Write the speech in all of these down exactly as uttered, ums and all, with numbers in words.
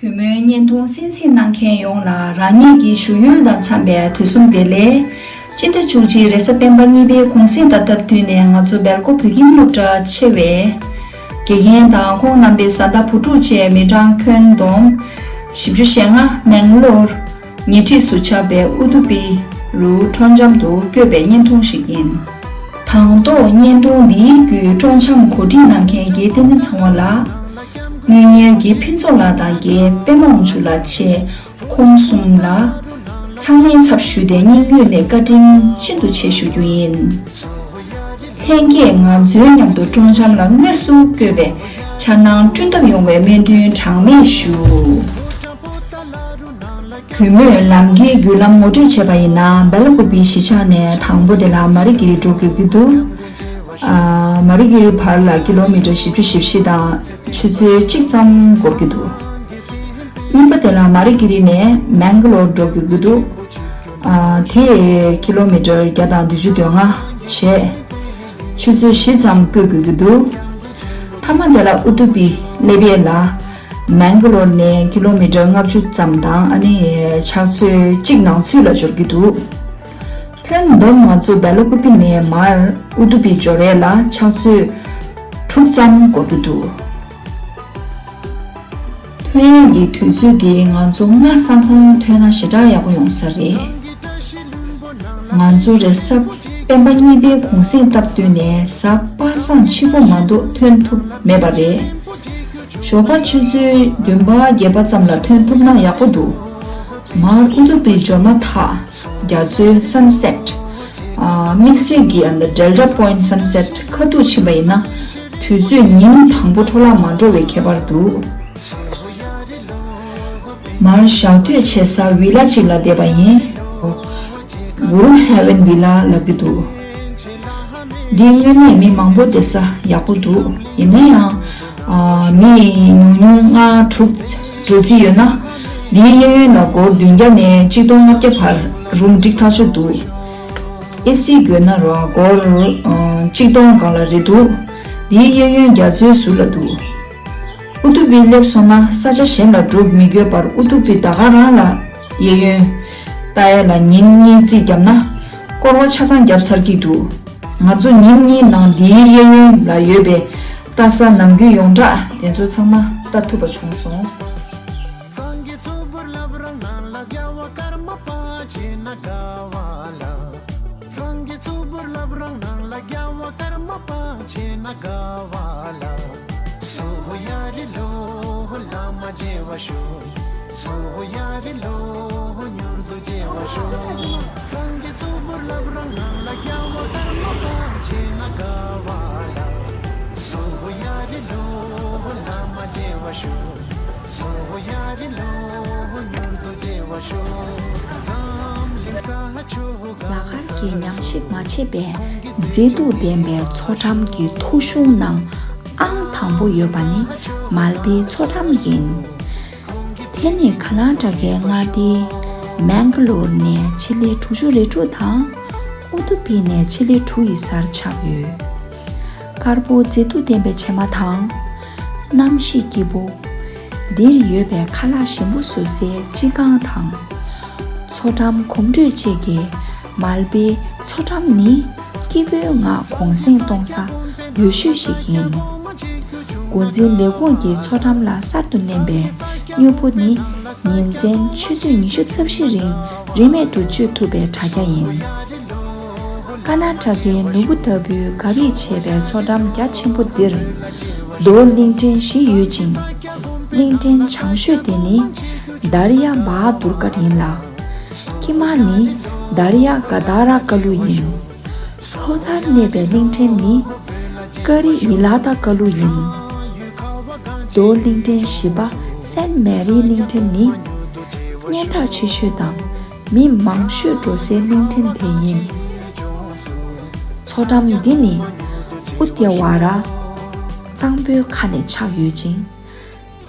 གུས་མོའི་བརྙན་ཐུང་གསན་གཟིགས་གནང་མཁན་ཡོངས་ལ་རང་ཉིད་ཀྱི་བཞུགས་ཡུལ་དང་འཚམས་པའི་དུས་གསུམ་བདེ་ལེགས། སྤྱི་ཟླ་བཅུ་གཅིག་རེས་གཟའ་སྤེན་པ་གཉིས་པའི་གུང་གསེང་ཟླ་ལྟར་བསྟུན་ནས་ང་ཚོ་སྦེལ་ཀོབ་བོད་ཁྱིམ་སློབ་གྲྭ་ཆེ་བའི་དགེ་རྒན་དང་ཁོང་རྣམ་པའི་བཟའ་ཟླ་བུ་ཕྲུག་བཅས་མི་གྲངས་ཁྱོན་བསྡོམས་བཞི་བཅུ་ཞེ་ལྔ་མེང་ལོར་ཉེ་འཁྲིས་སུ་ཆགས་པའི་ཨུ་ཏུ་པི་རུ་སྤྲོ་འཆམ་དུ་བསྐྱོད་པའི་བརྙན་ཐུང་ཞིག་ཡིན། དང་ཐོག་བརྙན་ཐུང་འདིའི་བརྒྱུད་སྤྲོ་འཆམ་གོ་སྒྲིག་གནང་མཁན་རྒན་བསྟན་འཛིན་ཚེ་དབང་ལགས། དངུལ་གཉེར་རྒན་ཕུན་ཚོགས་ལགས་དང་རྒན་པད་མ་དབང་ཕྱུག་ལགས་བཅས་ཁོང་གསུམ་ལ་ཚང་མའི་ཚབ་ཞུས་ཏེ་སྙིང་དབུས་ནས་བཀའ་དྲིན་ཤིན་ཏུ་ཆེ་ཞུ་རྒྱུ་ཡིན། ལྷན་རྒྱས་ང་ཚོའི་མཉམ་དུ་སྤྲོ་འཆམ་ལ་དངོས་སུ་བསྐྱོད་པའི་འཆར་སྣང་བསྐྲུན་ཐབས་ཡོང་བའི་སྨོན་འདུན་གྲངས་མེད་ཞུ། གུས་མོས་ལམ་གྱི་བརྒྱུད་ལམ་ངོ་སྤྲོད་བྱས་པ་ཡིན་ན་སྦེ་ལ་ཀུ་པི་གཞིས་ཆགས་ནས་དང་པོ་དེ་ལ་མ་རི་ཀི་རི་འགྲོ་དགོས་ཀྱི་འདུག་ཨ། མ་རི་ཀི་རི་བར་ལ་ཀི་ལོ་མི་ཊར་བཞི་བཅུ་ཞེ་བཞི་དང་ཆུ་ཚོད་གཅིག་ཙམ་འགོར་གྱི་འདུག་གཉིས་པ་དེ་ལ་མ་རི་ཀི་རི་ནས་མེང་ག་ལོར་འགྲོ་དགོས་ཀྱི་འདུག་ཨ། དེ་ཀི་ལོ་མི་ཊར་བརྒྱ་དང་བདུན་ཅུ་དོན་ལྔ་བྱས། ཆུ་ཚོད་བཞི་ཙམ་བསྐྱོད་དགོས་ཀྱི་འདུག་མཐའ་མ་དེ་ལ་ཨུ་ཏུ་པི་སླེབས་ཡས་ལ་མེང་ག་ལོར་ནས་ཀི་ལོ་མི་ཊར་ལྔ་བཅུ་ཙམ་དང་ཨ་ནི་ཕྱག་ཚོད་གཅིག་ནང་ཚུད་ལ་འབྱོར་གྱི་འདུག་ཁྱོན་བསྡོམས་ང་ཚོ་སྦེ་ལ་ཀུ་པི་ནས་མར་ཨུ་ཏུ་པི་འབྱོར་ཡས་ལ་ཕྱག་ཚོད་དྲུག་ཙམ་འགོར་གྱི་འདུག་ཐོན་ཡས་ཀྱི་དུས་ཚོད་དེ་ང་ཚོ་སྔ་སང་སང་ཐོན་ན་ཞེ་དྲག་ཡག་པོ་ཡོང་ས་རེད། ང་ཚོ་རེས་གཟའ་སྤེན་པ་གཉིས་པའི་གུང་གསེང་སྟབས་བསྟུན་ནས་གཟའ་པ་སངས་ཕྱི་པོ་མ་གཏོགས་ཐོན་ཐུབ་མེད་པ་རེད། ཞོགས་པ་ཆུ་ཚོད་བདུན་པ་བརྒྱད་པ་ཙམ་ལ་ཐོན་ཐུབ་ན་ཡག་པོ་འདུག་མར་ཨུ་ཏུ་པི་འབྱོར་མ་ཐག་རྒྱ་མཚོའི་སན་སེཊ། ཨ། དམིགས་བསལ་གྱི་ཨ་ནི་ཌེལ་ཊ་པོ་ཡིན་ཊི་སན་སེཊ་ཁ་ཐུག་ཕྱིན་པ་ཡིན་ན་དུས་ཚོད་ཉིན་དང་པོ་འཕྲོ་བརླག་མ་འགྲོ་བའི་ཁྱད་པར་འདུག་མར་ཞག་སྡོད་བྱེད་ས་ཝི་ལ་གཅིག་ལ་བསྡད་པ་ཡིན། གུ་རུ་ཧེ་ཝན་ཝི་ལ་ལབ་ཀྱི་འདུག་འདི་དངོས་གནས་མི་མང་པོ་བསྡད་ས་ཡག་པོ་འདུག་ཡིན་ན་ཡང་། ཨ། མི་ཉུང་ཉུང་ལྔ་དྲུག་འགྲོ་རྩིས་ཡོད་ན། འདིའི་གཡས་གཡོན་ལ་སྒོར་བདུན་བརྒྱ་ནས་གཅིག་སྟོང་ལྔ་བརྒྱ་བར་རུམ་འགྲིག་ཐག་ཆོད་འདུག་ཨེ་སི་དགོས་ན་ར་སྒོར་ཨ་གཅིག་སྟོང་སྒང་ལ་རེད་འདུག་འདིའི་གཡས་གཡོན་རྒྱ་མཚོའི་ཟུར་ལ་འདུག་ཨུ་ཏུ་པི་སླེབས་སོང་ན་ས་ཆ་གཞན་ལ་འགྲོ་མི་དགོས་པར་ཨུ་ཏུ་པི་ད་ག་རང་ལ་གཡས་གཡོན་ལྟ་ཡས་ལ་ཉིན་གཉིས་རྩིས་བརྒྱབ་ན་སྐོར་བ་ཆ་ཚང་བརྒྱབ་ཚར་གྱི་འདུག་ང་ཚོ་ཉིན་གཉིས་ནང་འདིའི་གཡས་གཡོན་ལ་ཡོད་པའི་ལྟ་ས་ནམ་རྒྱུན་ཡོངས་གྲགས་དེ་ཚོ་ཚང་མ་ལྟ་ཐུབ་པ་བྱུང་སོང་། རྒྱ་གར་གྱི་ཉམས་ཞིབ་མ་བྱས་པའི་མཛེས་སྡུག་ལྡན་པའི་མཚོ་འགྲམ་གྱི་ཐོ་གཞུང་ནང་ཨང་དང་པོ་ཡོད་པ་ནི་མལ་པའི་མཚོ་འགྲམ་ཡིན། དེ་ནི་ཀར་ནཱ་ཊ་ཀའི་མངའ་སྡེ་མེང་ག་ལོར་ནས་ཆེད་ལས་དྲུག་ཅུ་རེ་དྲུག་དང་ཨུ་ཏུ་པི་ནས་ཆེད་ལས་དྲུག་ཡི་སར་ཆགས་ཡོད། དཀར་པོ་མཛེས་སྡུག་ལྡན་པའི་བྱེ་མ་དང་། གནམ་གཤིས་སྐྱིད་པོ། འདིར་ཡོད་པའི་ཁ་ལག་ཞིམ་པོ་བཟོ་སའི་སྤྱི་ཁང་དང་། མཚོ་འགྲམ་གོམ་བགྲོད་བཅས་ཀྱིས་མལ་པའི་མཚོ་འགྲམ་ནི་སྐྱིད་པོའི་ངང་གུང་གསེང་གཏོང་ས་ཡག་ཤོས་ཤིག་ཡིན། འགོ་འཛིན་ལས་ཁུངས་ཀྱིས་མཚོ་འགྲམ་ལ་གསར་དུ་བསྣན་པའི་མྱུར་པོ་ནི་ཉིན་མཚན་ཆུ་ཚོད་ཉི་ཤུ་རྩ་བཞི་རིང་རིན་མེད་དུ་སྤྱོད་ཐུབ་པའི་དྲ་རྒྱ་ཡིན། ཀར་ནཱ་ཊ་ཀའི་ནུ་བོ་ལྟ་བུའི་གབ་ཡིབ་བྱས་པའི་མཚོ་འགྲམ་རྒྱ་ཆེན་པོ་འདིར་རྡོ་གླིང་ཕྲན་བཞི་ཡོད་ཅིང་། གླིང་ཕྲན་བྱང་ཤོས་དེ་ནི་དར་ཡ་བྷ་དུར་གྷར་ཡིན་ལ། ཀྱེ་མ་ནི་དར་ཡ་ག་དྷ་ར་ཀ་ལུ་ཡིན། ལྷོ་མཐར་གནས་པའི་གླིང་ཕྲན་ནི་ཀ་རི་ཡི་ལ་ད་ཀ་ལུ་ཡིན། རྡོ་གླིང་ཕྲན་བཞི་པ་སེན་མེ་རིའི་གླིང་ཕྲན་ནི་སྙན་གྲགས་ཆེ་ཤོས་དང་མི་མང་ཤོས་འགྲོ་སའི་གླིང་ཕྲན་དེ་ཡིན། མཚོ་འགྲམ་འདི་ནི་ཨུ་དེ་ཝ་ར་གཙང་པོའི་ཁ་ནས་ཆགས་ཡོད་ཅིང་།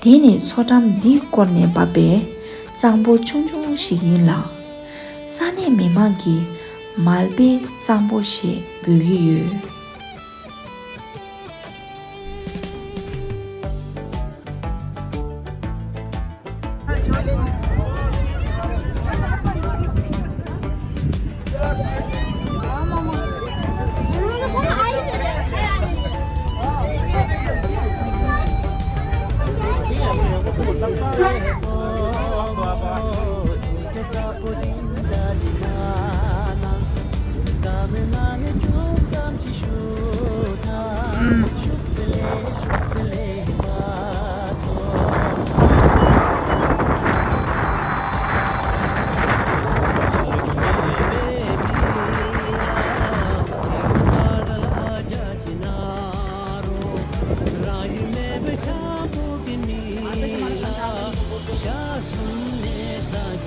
དེ་ནི་མཚོ་འགྲམ་འདི་བསྐོར་ནས་འབབ་པའི་གཙང་པོ་ཆུང་ཆུང་ཞིག་ཡིན་ལ། ས་གནས་མི་མང་གིས་མལ་པའི་གཙང་པོ་ཞེས་འབོད་ཀྱི་ཡོད།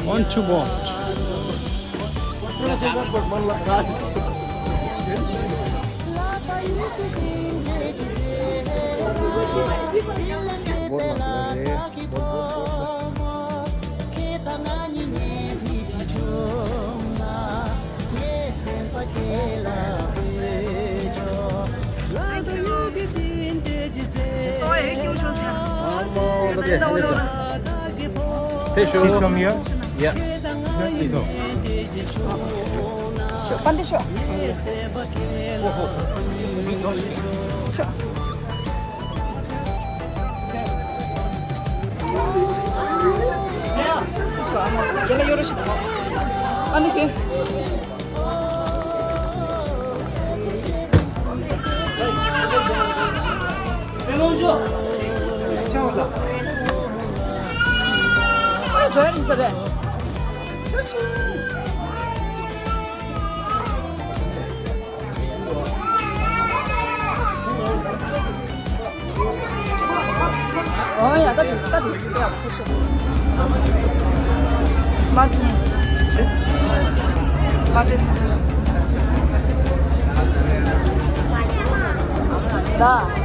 On to what? Please come here. Yeah. Please. Oh, yeah, that is, that is, yeah, for sure. Smart name. Smart is. Da.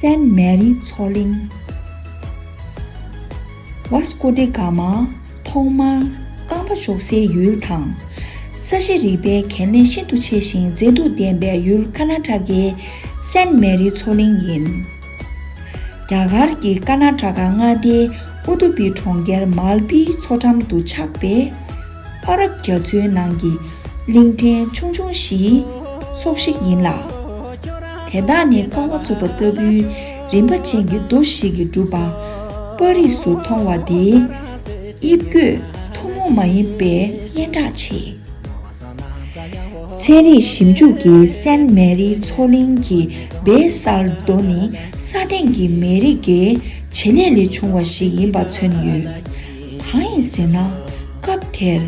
སན་མེ་རི་མཚོ་གླིང་། ཝཱ་སྐོ་ཏེ་གྷ་མ་ཐོག་མར་རྐང་པ་འཇོག་སའི་ཡུལ་དང་། ས་གཤིས་རིག་པའི་གལ་གནད་ཤིན་ཏུ་ཆེ་ཞིང་མཛེས་སྡུག་ལྡན་པའི་ཡུལ་ཀར་ནཱ་ཊ་ཀའི་སན་མེ་རི་མཚོ་གླིང་ཡིན། རྒྱ་གར་གྱི་ཀར་ནཱ་ཊ་ཀ་མངའ་སྡེའི་ཨུ་ཏུ་པི་གྲོང་ཁྱེར་མལ་པིའི་མཚོ་འགྲམ་དུ་ཆགས་པའི་ཨ་རབ་རྒྱ་མཚོའི་ནང་གི་གླིང་ཕྲན་ཆུང་ཆུང་ཞིག་སོག་ཞིག་ཡིན་ལ། དེ་དག་ནི་རྐང་པ་བཙུགས་པ་ལྟ་བུའི་རིམ་པ་ཅན་གྱི་རྡོ་ཞིག་གིས་གྲུབ་པ་པར་རིས་སུ་མཐོང་བ་དེའི་དབྱིབས་བཀོད་ཐུན་མོང་མ་ཡིན་པའི་སྙན་གྲགས་ཆེ། ཚན་རིག་ཞིབ་འཇུག་གིས་སན་མེ་རི་མཚོ་གླིང་གི་བེ་སལ་རྡོ་ནི་ས་སྟེང་གི་མེ་རི་གའི་བྱེད་ལས་ལས་བྱུང་བ་ཞིག་ཡིན་པ་མཚོན་ཡོད། གང་ཡིན་ཟེར་ན། སྐབས་དེར་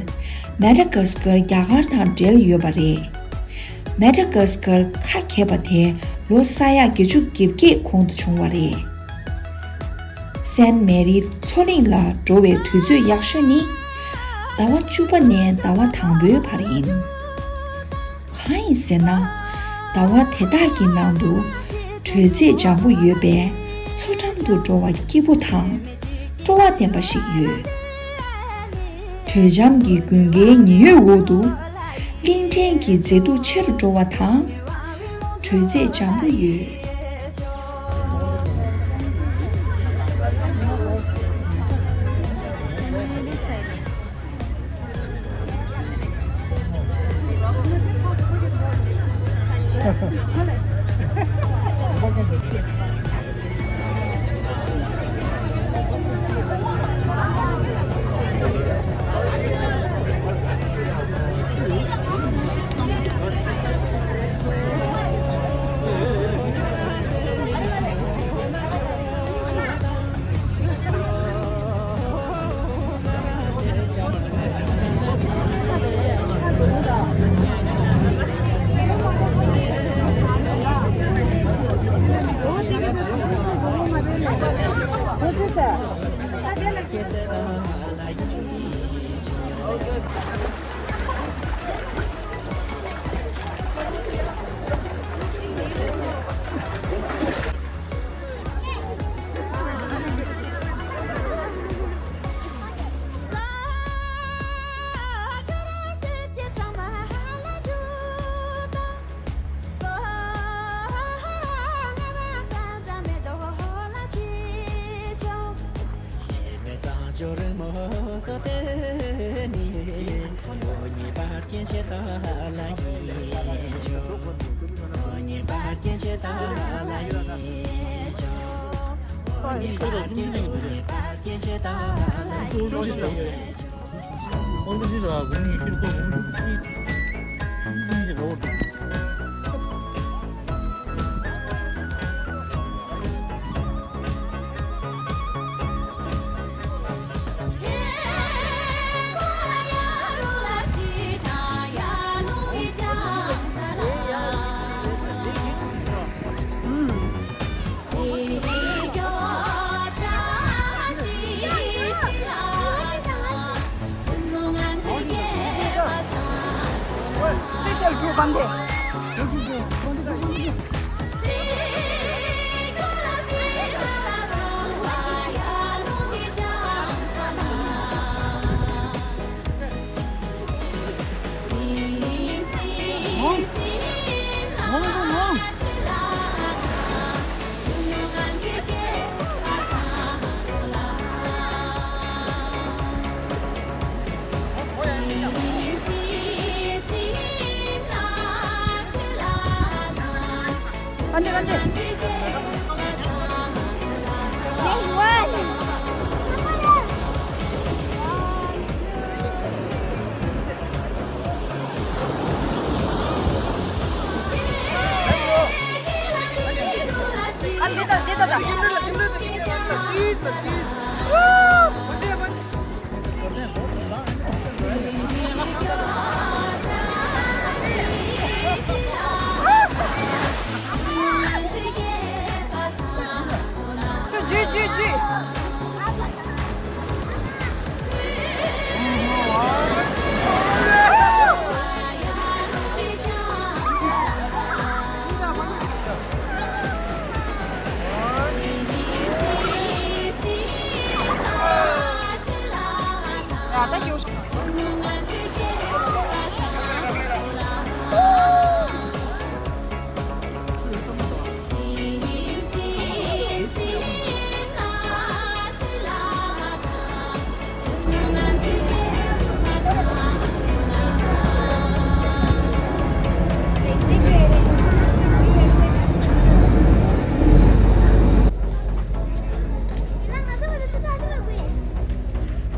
མེ་ཌ་གྷ་སི་ཀར་རྒྱ་གར་དང་འབྲེལ་ཡོད་པ་རེད། མེ་ཌ་གྷ་སི་ཀར་ཁ་གྱེས་པ་དེ་ལོ་ས་ཡ་བརྒྱད་ཅུ་གྱ་བརྒྱད་གོང་དུ་བྱུང་བ་རེད། སན་མེ་རི་མཚོ་གླིང་ལ་འགྲོ་བའི་དུས་ཚོད་ཡག་ཤོས་ནི། ཟླ་བ་བཅུ་པ་ནས་ཟླ་བ་དང་པོའི་བར་ཡིན། གང་ཡིན་ཟེར་ན། ཟླ་བ་དེ་དག་གི་ནང་དུ། དྲོད་ཚད་འཇམ་པོ་ཡོད་པས་མཚོ་འགྲམ་དུ་འགྲོ་བ་སྐྱིད་པོ་དང་། སྤྲོ་བ་ལྡན་པ་ཞིག་ཡོད། དྲོད་འཇམ་གྱི་དགུན་ཁའི་ཉི་འོད་འོག་ཏུ། གླིང་ཕྲན་གྱི་མཛེས་སྡུག་ཆེ་རུ་འགྲོ་བ་དང་། དྲོད་ཚད་འཇམ་པོ་ཡོད།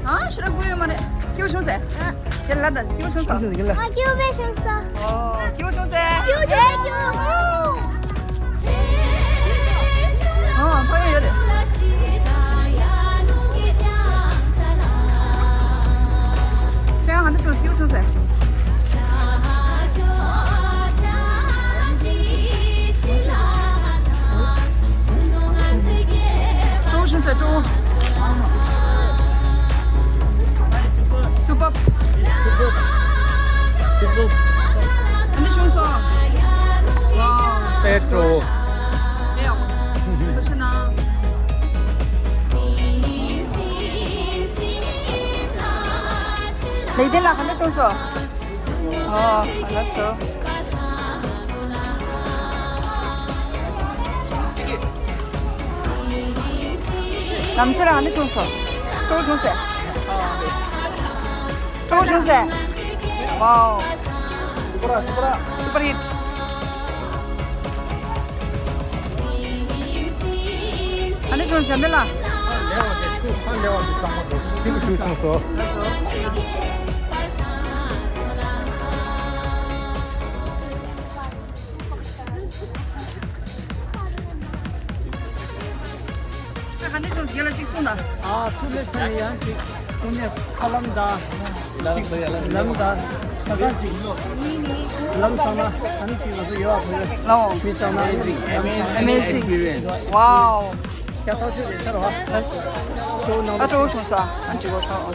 ཨ་ཤི་ར་གུ་ཡོད་མ་རེད། སྐྱིད་པོ་བྱུང་ཟེར། དེ་ལ་ད་སྐྱིད་པོ་བྱུང་ཟེར། ཨ་སྐྱིད་པོ་བྱུང་ཟེར། ཨོ་སྐྱིད་པོ་བྱུང་ཟེར། སྐྱིད་པོ་བྱུང་ཟེར། ཨོ་ཕ་གི་ཡོད་རེད། ཤ་ཡང་ཧ་འདི་བྱུང་སྐྱིད་པོ་བྱུང་ཟེར། སྤྲོ་བོ་བྱུང་ཟེར་སྤྲོ་བོ། སུ་བབ། སུ་བབ། སུ་བབ། ཨ་འདི་བྱུང་སོང་། ཝའོ། ཨེ་སྤྲོ་བོ། ཨེ་ཡོ། ཁུ་ཤི་ན། ལེགས་ལྡན་ལགས་ག་འདྲ་བྱུང་སོང་། ཨོ། ལགས་སོ། ལམ་ཆེ་རང་ནི་བྱུང་སོང་། སྤྲོ་བོ་བྱུང་ཟེར། སྤྲོ་བོ་བྱུང་ཟེར། ཝའོ། སུ་པར་སུ་པར། སུ་པར་ཧིཊ། ཨ་ནི་བྱུང་ཞབས་མེ་ལ། ལེ་བ་དེ་ཆུ་ཁ་ལེ་བ་དེ་གཙང་མ་འདུག་ཏིག་ཞུ་སོང་སོ། ལགས་སོ། ག་འདྲ་བྱུང་། རྒན་ལགས་གཅིག་གསུངས་དང་། ཨ་ཚུར་སླེབས་ཚར་ནས་ཡང་ཅིག་དངོས་གནས་ཁ་ལམ་དང་ཅིག་ལམ་དང་ཆ་ཚང་ཅིག་ལམ་སོང་ན་ཨ་ནི་ཅིག་ང་ཚོ་ཡོད་པ་བོད་ལ་ལའོ། མི་སོང་ན་ཨེ་མེ་ཛིང་། ཨེ་མེ་ཛིང་། ཝའོ། རྒྱ་ཐག་ཆོད་རེད་ཤར་བ། ལགས་སོ། ཨ་སྤྲོ་བོ་བྱུང་ས་ཨ་ཅིག་གོ་ཐོག་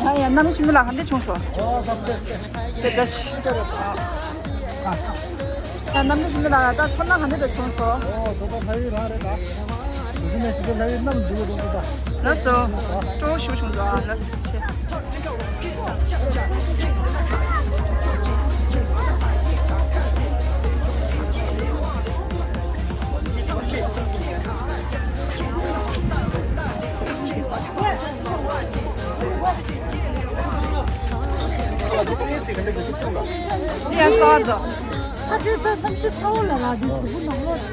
ཡ་ཡ་གནམ་གཤིས་མི་ལ་ག་འདྲ་བྱུང་སོང་། ཨོ་ད་དེ་འདྲ་ཞིག་ཡ་གནམ་གཤིས་མི་ལ་ད་ཚོར་སྣང་ག་འདྲ་འདྲ་བྱུང་སོང་། ཨོ་ད་ད་ལྷ་ཡུལ་རང་རེད་ད། དུས་ནས་ཅིག་ལྷ་ཡུལ་གནམ་འདུག་འདུག་ད། ལགས་སོ། སྤྲོ་བོ་ཞིག་བྱུང་འདུག་ཨ་ལགས་སོ་ཆེ། འདི་ཡང་གསར་དུ། ཚ་དྲོད་ད་ཐམས་ཅད་ཚ་བོ་ལ་རག་དུས་གཟུགས་པོ་ནང་ལོགས་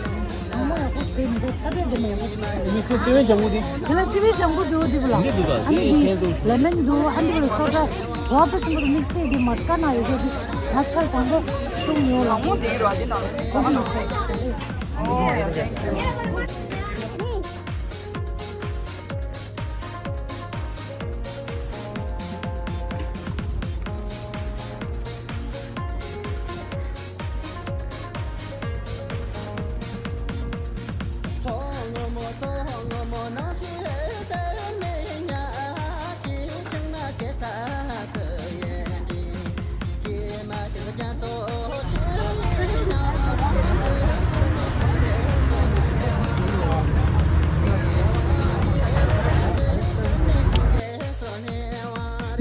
ནང་མ་ཡག་པོ་བཟོས་མི་འདུག་ཚ་དྲོད་འདི་མ་ཡག་པོ་བྱུང་། མི་ཚེ་སེ་བན་ལྗང་གུ་དེ། དེ་ལ་སེ་བན་ལྗང་གུ་འདུག་འདི་བ་ལ། འདི་འདུག་ད་ཨ་ནི་འདི་འདི་ཁྱེད་ཚོ། ལེ་མན་འདུག་ཨ་འདི་བ་ལ་སོ་ཌ་བྲོ་བ་པོ་ཆེན་པོ་དེ་དམིགས་བསལ་གྱི་མ་དཀར་ནང་ཡོད་རྒྱུ་དེ་ང་ཚར་དང་པོ་བཏུང་ཡོང་ལ། ལག་མོ་དེ་ཡོད་ར་འདི་ནང་ལ་ཟ་མ་ནང་། ཨོ་ཡ་ཐེང་ཀྱུ།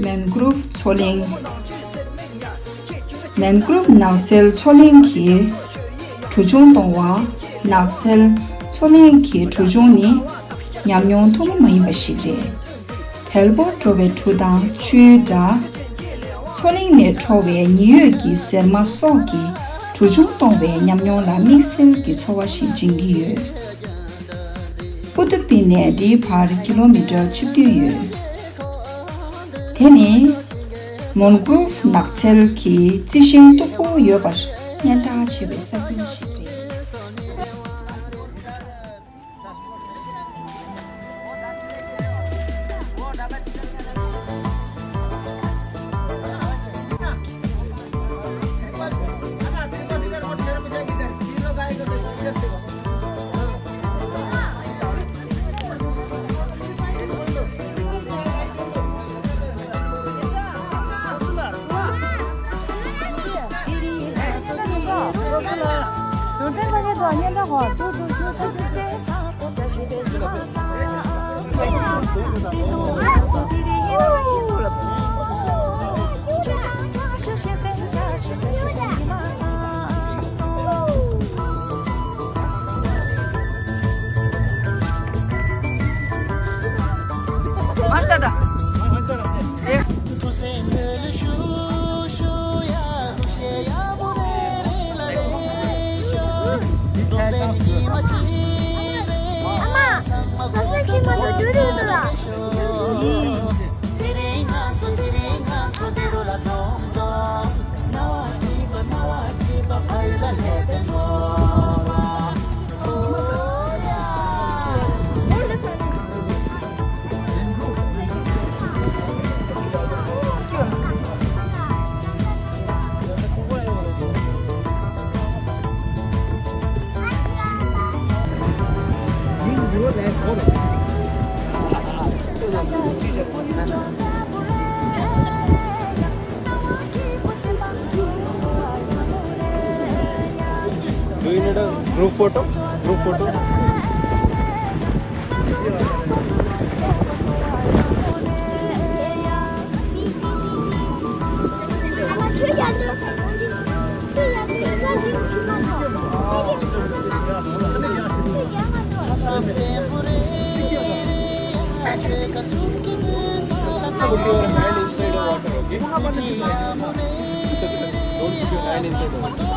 མན་གྷོ་རོབ་མཚོ་གླིང་། མན་གྷོ་རོབ་ནགས་ཚལ་མཚོ་གླིང་གི་གྲུ་ཆུང་གཏོང་བ། ནགས་ཚལ་མཚོ་གླིང་གི་གྲུ་ཆུང་ནི་ཉམས་མྱོང་ཐུན་མོང་མ་ཡིན་པ་ཞིག་རེད། དལ་པོར་འགྲོ་བའི་གྲུ་དང་ཆུའི་སྒྲ། མཚོ་གླིང་ནས་འཕྲོ་བའི་ཉི་འོད་ཀྱི་ཟེར་མ་སོགས་ཀྱིས་གྲུ་ཆུང་གཏོང་བའི་ཉམས་མྱོང་ལ་དམིགས་བསལ་གྱི་ཚོར་བ་ཞིག་སྦྱིན་གྱི་ཡོད། ཨུ་ཏུ་པི་ནས་འདིའི་བར་ཀི་ལོ་མི་ཊར་བཅུ་བདུན་ཡོད། དེ་ནི་མོན་གྷོ་རོབ་ནགས་ཚལ་གྱི་རྩི་ཤིང་སྟུག་པོ་ཡོད་པར་སྙན་གྲགས་ཆེ་བའི་ས་ཁུལ་ཞིག་རེད། Do you need a group photo? Group photo? Put your hand inside the water, okay? Don't put your hand inside the water.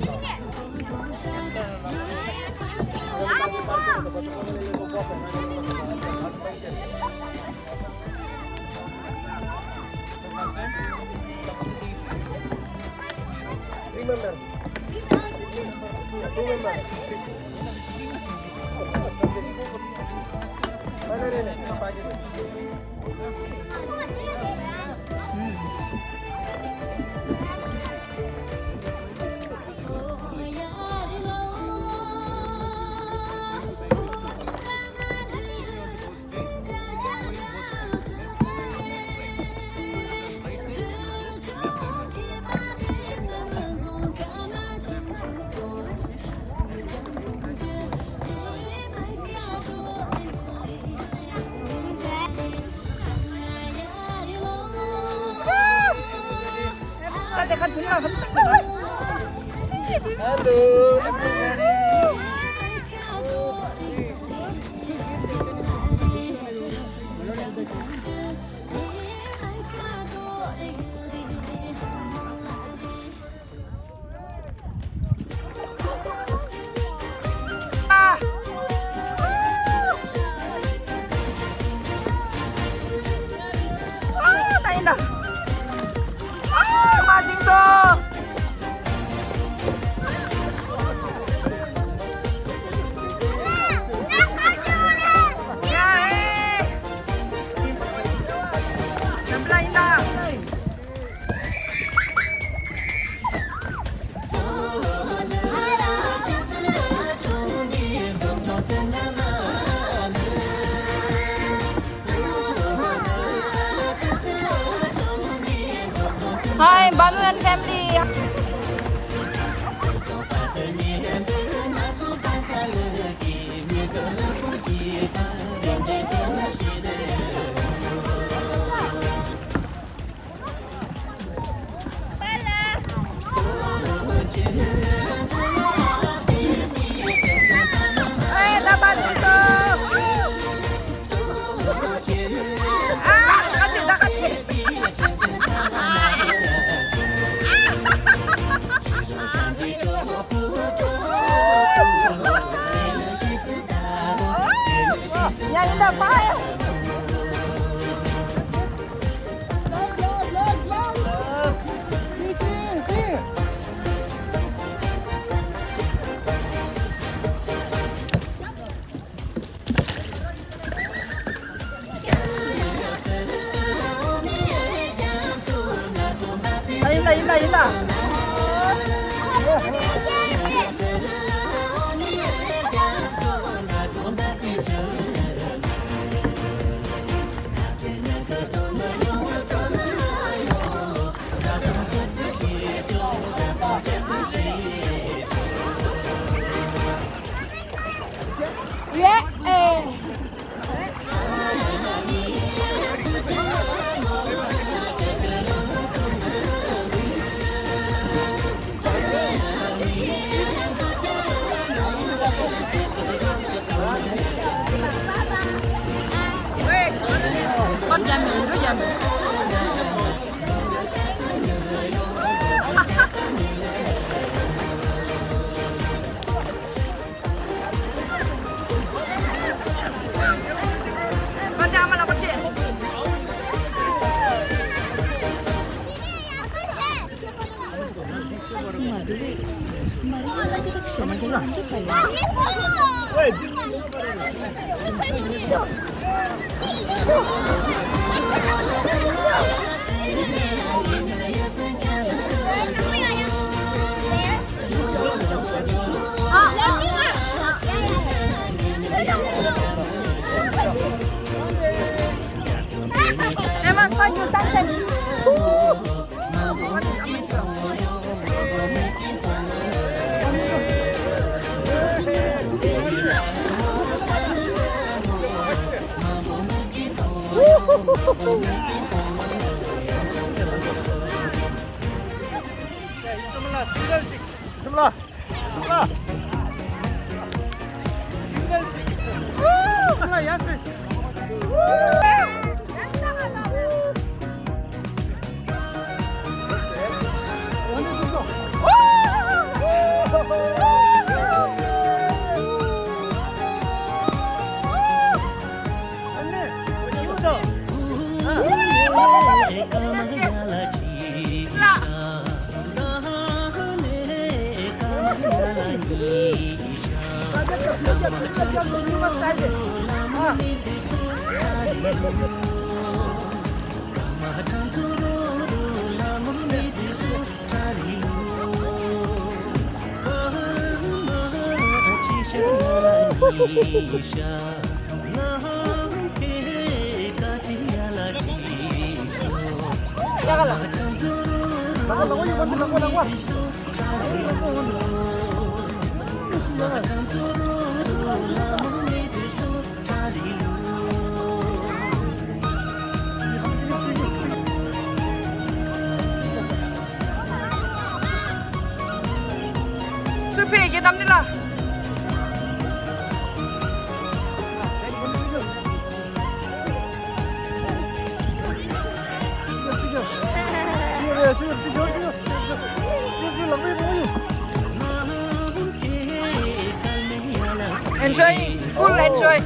Hello, everybody. Hi, Banu and family. Emma, find your sunset. Ooh. What is amazing? ཚུར་ཕེབས་ཀྱི་གཏམ་འདྲི་ལ། Enjoy, full enjoy.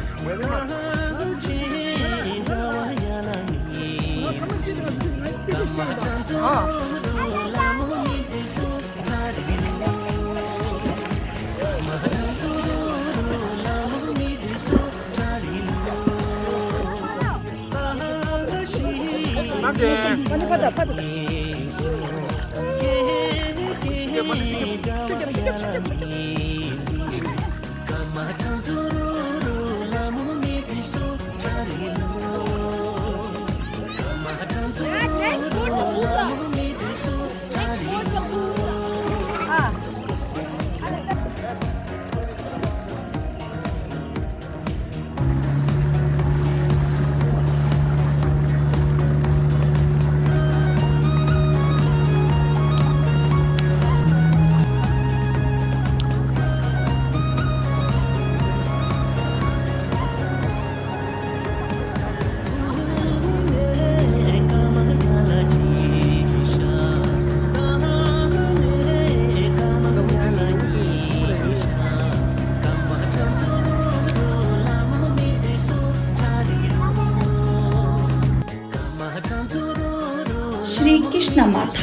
ཤྲི་ཀྲིཤྞ་མ་ཐ།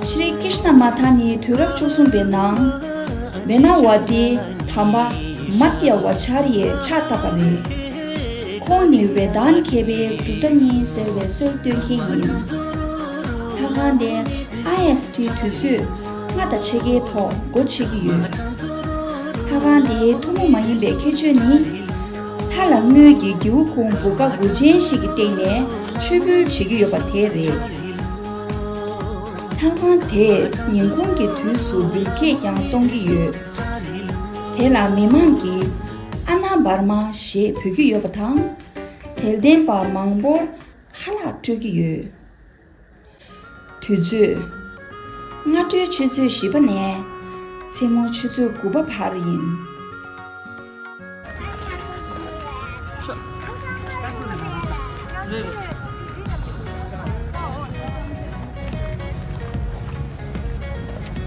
ཤྲི་ཀྲིཤྞ་མ་ཐ་ནི་དུས་རབས་བཅུ་གསུམ་པའི་ནང་བེ་ན་ཝ་ཏི་དམ་པ་མ་ཏྱ་ཝ་ཅཱརྱའི་ཕྱག་བཏབ་པ་རེད། ཁོང་ནི་ཝེ་དཱན་མཁས་པའི་གྲུབ་མཐའ་གཉིས་ཟེར་བའི་སྲོལ་གཏོད་མཁན་ཡིན། ལྷ་ཁང་དེ་ཨའི་ཨེས་ཊི་དུས་ཚོད་ལྔ་དང་ཕྱེད་ཀའི་ཐོག་སྒོ་ཕྱེ་གི་ཡོད། ལྷ་ཁང་དེའི་ཐུན་མོང་མ་ཡིན་པའི་ཁྱད་ཆོས་ནི། ལྷ་ལ་དངུལ་གྱི་སྒེའུ་ཁུང་བུ་ག་དགུ་ཅན་ཞིག་གི་སྟེང་ནས་མཆོད་འབུལ་བྱེད་ཀྱི་ཡོད་པ་དེ་རེད། ལྷ་ཁང་དེས་ཉིན་གུང་གི་དུས་སུ་འབུལ་སྐྱེད་ཀྱང་གཏོང་གི་ཡོད། དེ་ལ་མི་མང་གིས་ཨ་ན་བར་མ་ཞེས་འབོད་ཀྱི་ཡོད་པ་དང་། དད་ལྡན་པ་མང་པོར་ཁ་ལག་སྤྲོད་ཀྱི་ཡོད། དུས་ཚོད། སྔ་དྲོའི་ཆུ་ཚོད་བཞི་པ་ནས་མཚན་མོ་ཆུ་ཚོད་དགུ་པ་བར་ཡིན།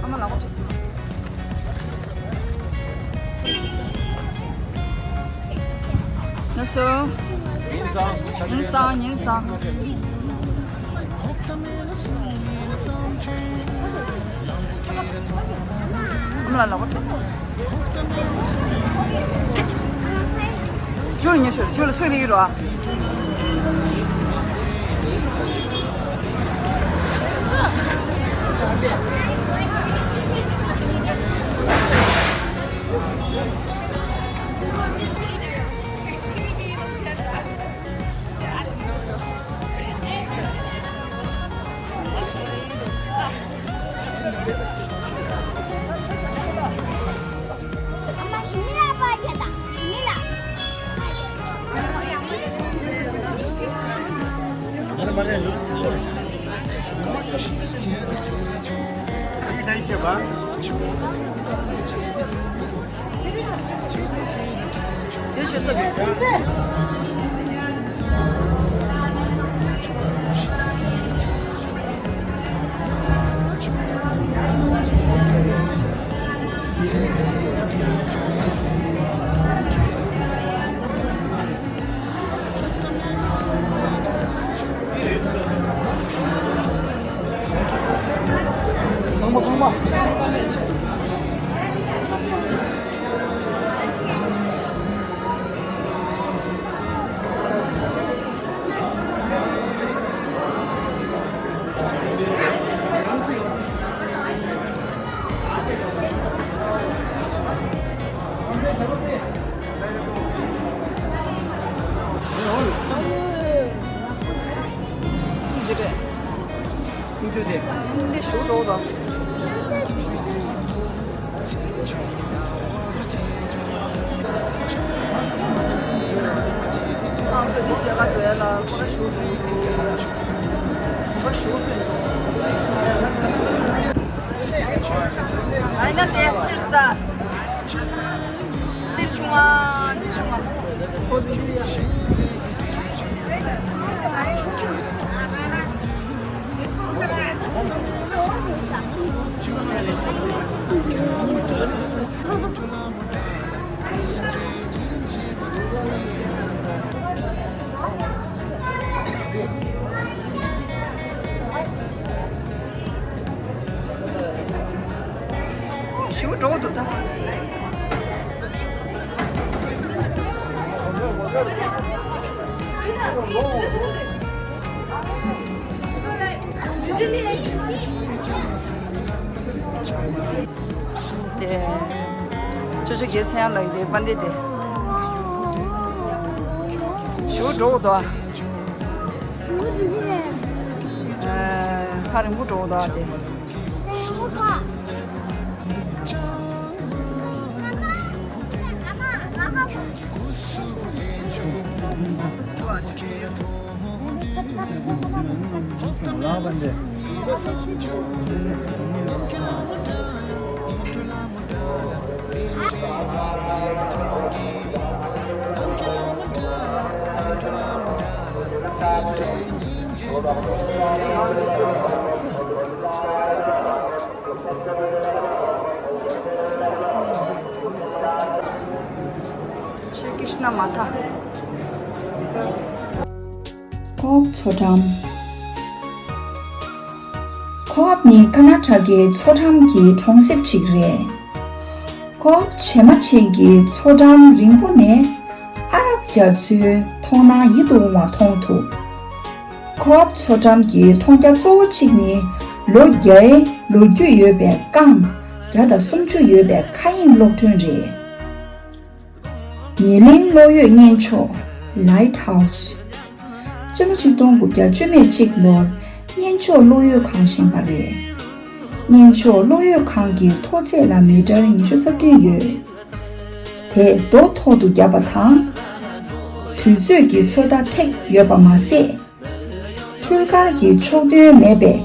ཨ་མ་ལགས་པ། ཉལ་སོང་། ཉལ་སོང་། ཉལ་སོང་། ཨ་མ་ལགས་པ། ཇུ་ལ་ཉལ་ཤོག་ཇུ་ལ་ཚུར་ལ་ཡིན་རོགས། ཁང་པ་ཁང་པ། འདི་རེད། འདི་ཞུ་འགྲོ་དང་། ཨང་ཁ་འདི་བྱེད་ག་འགྲོ་ཡ་ལ་ཁོ་ར་ཞུ་འགྲོ་འདུག་ཁོ་ཞུ་འགྲོ། ཨ་ན་དེ་ཕྱིར་ས། རྩེར་ཆུང་བ། རྩེར་ཆུང་བ། ཞུ་འགྲོ་འདུག་ད། དེ། ཅོ་ཅོ་རྒྱལ་མཚན་ཡང་ལ་ཡི་དེ་པན་དེ་དེ། ཞུ་འགྲོ་འདུག་ཨ། ཐག་རིང་པོ་འགྲོ་འདུག་དེ། ཤྲི་ཀྲིཤྞ་མ་ཐ། ཀོ་ཨབ་མཚོ་འགྲམ། ཀོ་ཨབ་ནི་ཀར་ནཱ་ཊ་ཀའི་མཚོ་འགྲམ་གྱི་གྲོང་གསེབ་ཅིག་རེད། ཀོ་ཨབ་བྱེ་མ་ཆེན་གྱི་མཚོ་འགྲམ་རིང་པོ་ནས་ཨ་རབ་རྒྱ་མཚོའི་མཐོང་སྣང་ཡིད་དུ་འོང་བ་མཐོང་ཐུབ། ཀོ་ཨབ་མཚོ་འགྲམ་གྱི་མཐོང་རྒྱ་གཙོ་བོ་གཅིག་ནི་ལོ་བརྒྱའི་ལོ་རྒྱུས་ཡོད་པའི་རྐང་བརྒྱ་དང་སུམ་ཅུ་ཡོད་པའི་མཁའ་དབྱིངས་གློག་སྒྲོན་རེད། ཉི་གླིང་གློག་འོད་བརྙན་འཕྲོ། Lighthouse། སྤྱི་ལོ་ཆིག་སྟོང་དགུ་བརྒྱ་བཅུ་མེད་གཅིག་ལོར་བརྙན་འཕྲོ་གློག་འོད་ཁང་བཞེངས་པ་རེད། བརྙན་འཕྲོ་གློག་འོད་ཁང་གི་མཐོ་ཚད་ལ་མི་ཊར་ཉི་ཤུ་རྩ་བདུན་ཡོད། དེས་རྡོ་ཐོག་ཏུ་བརྒྱབ་པ་དང་། དུས་ཚོད་ཀྱི་ཚོད་ལྟ་ཐེག་ཡོད་པ་མ་ཟད། འཕྲུལ་དཀར་གྱི་ཕྱོགས་སྟོན་མེད་པས།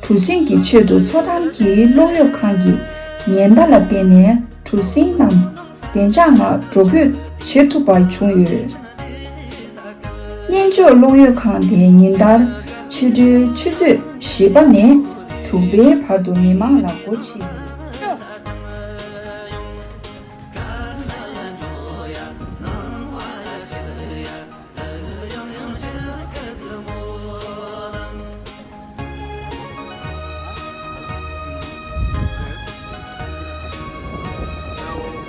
གྲུ་གཟིངས་ཀྱི་ཆེད་དུ་མཚོ་འགྲམ་གྱི་གློག་འོད་ཁང་གི་ཉེན་བརྡ་ལ་བརྟེན་ནས་གྲུ་གཟིངས་རྣམས་བདེ་འཇགས་ངང་འགྲོ་སྐྱོད་བྱེད་ཐུབ་པ་བྱུང་ཡོད། སྔོན་འཇུག་གློག་འོད་ཁང་དེ་ཉིན་ལྟར་ཕྱི་དྲོའི་ཆུ་ཚོད་བཞི་པ་ནས་དྲུག་པའི་བར་དུ་མི་མང་ལ་སྒོ་ཕྱེ་ཡོད།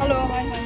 Hello, hi, hi.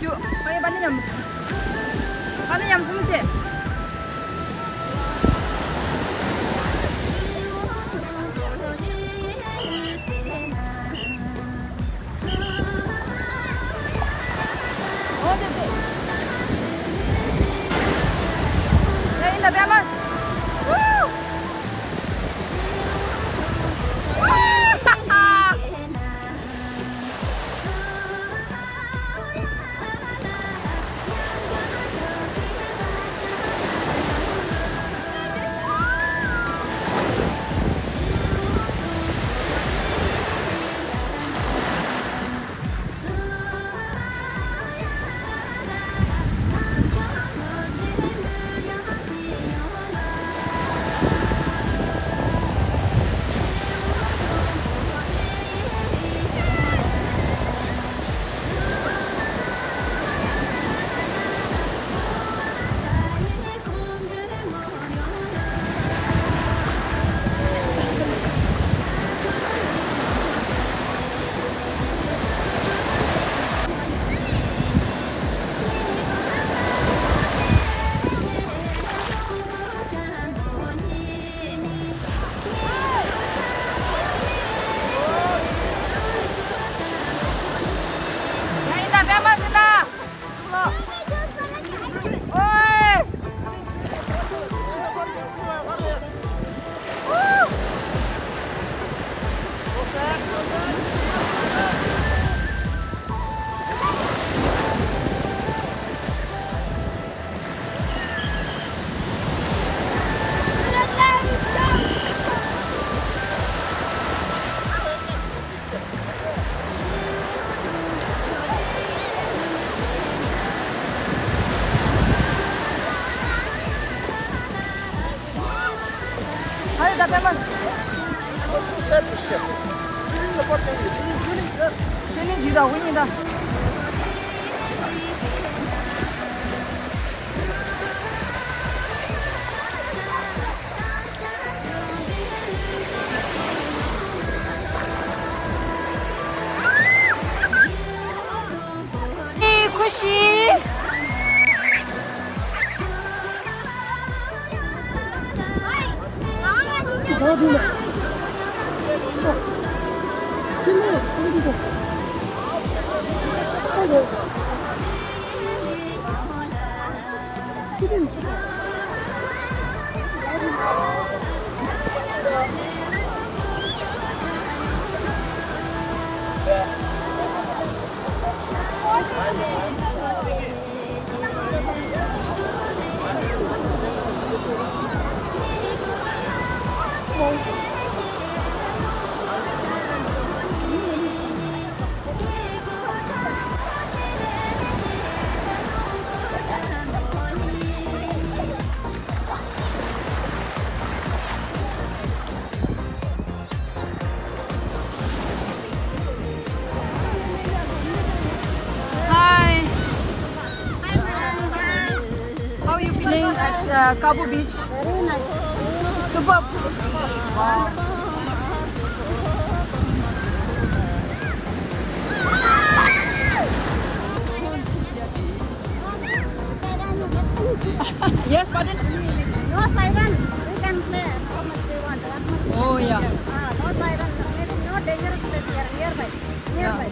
ཡོ། ཨ་ཡེ་པ་ནི་ཉམས། པ་ནི་ཉམས་སུ་མི་ཆེ། ཨོ་དེ་དེ། ཡ་ཡིན་ད་བེ་མ་སི། ཝུ། ཁུ་ཤི། Hi. How are you feeling at uh, Kabu Beach? Very nice. Superb. Wow. Yes, pardon? No siren. We can play how much we want. That much we Oh, can yeah. Play. Ah, no siren. There is no dangerous place here, nearby. Yeah. Nearby.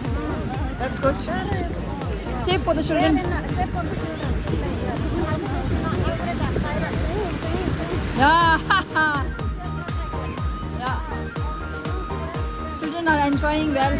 That's good. Safe for the children. Safe for the children. Yeah. Yeah. Children are enjoying well.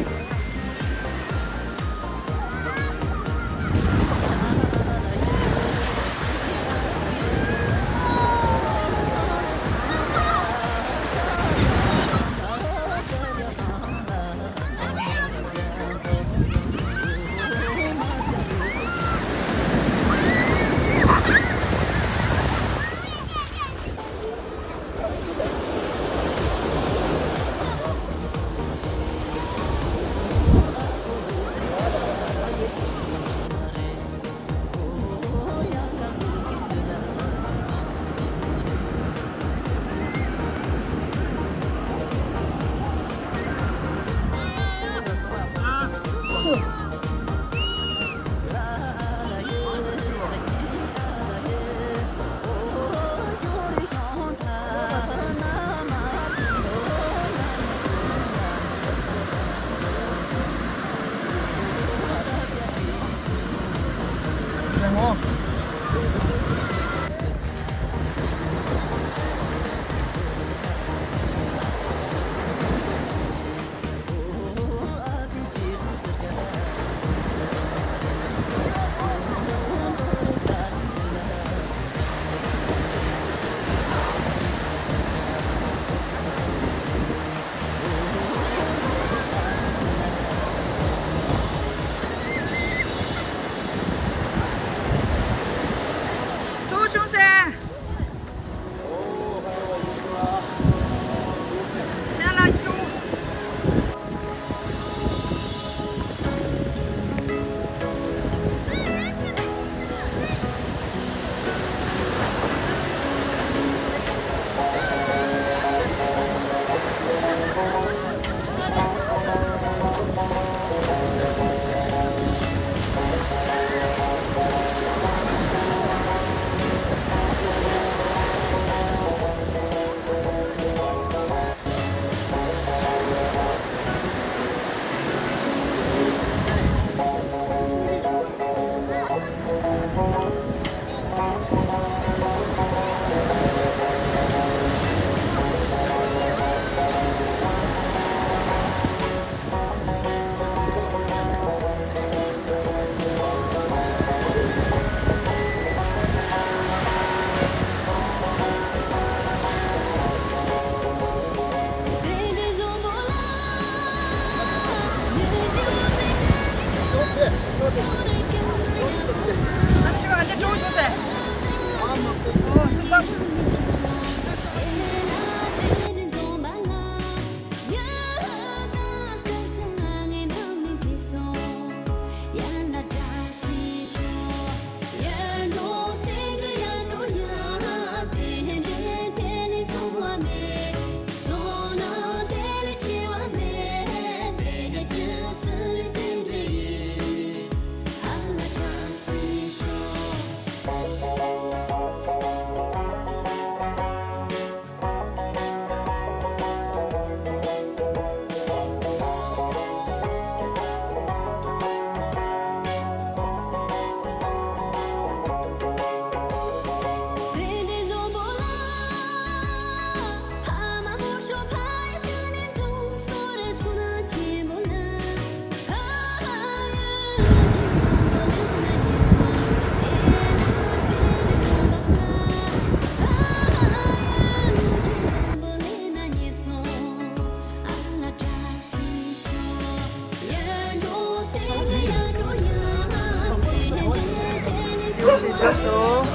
འབྱོར་སོང་།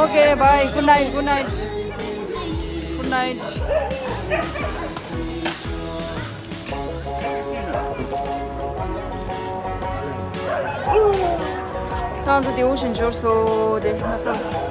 Okay, bye. Good night, good night. Good night. ང་ཚོ་དེ་འོ་བཞིན་འབྱོར་སོང་། དེ་ང་ཚོ།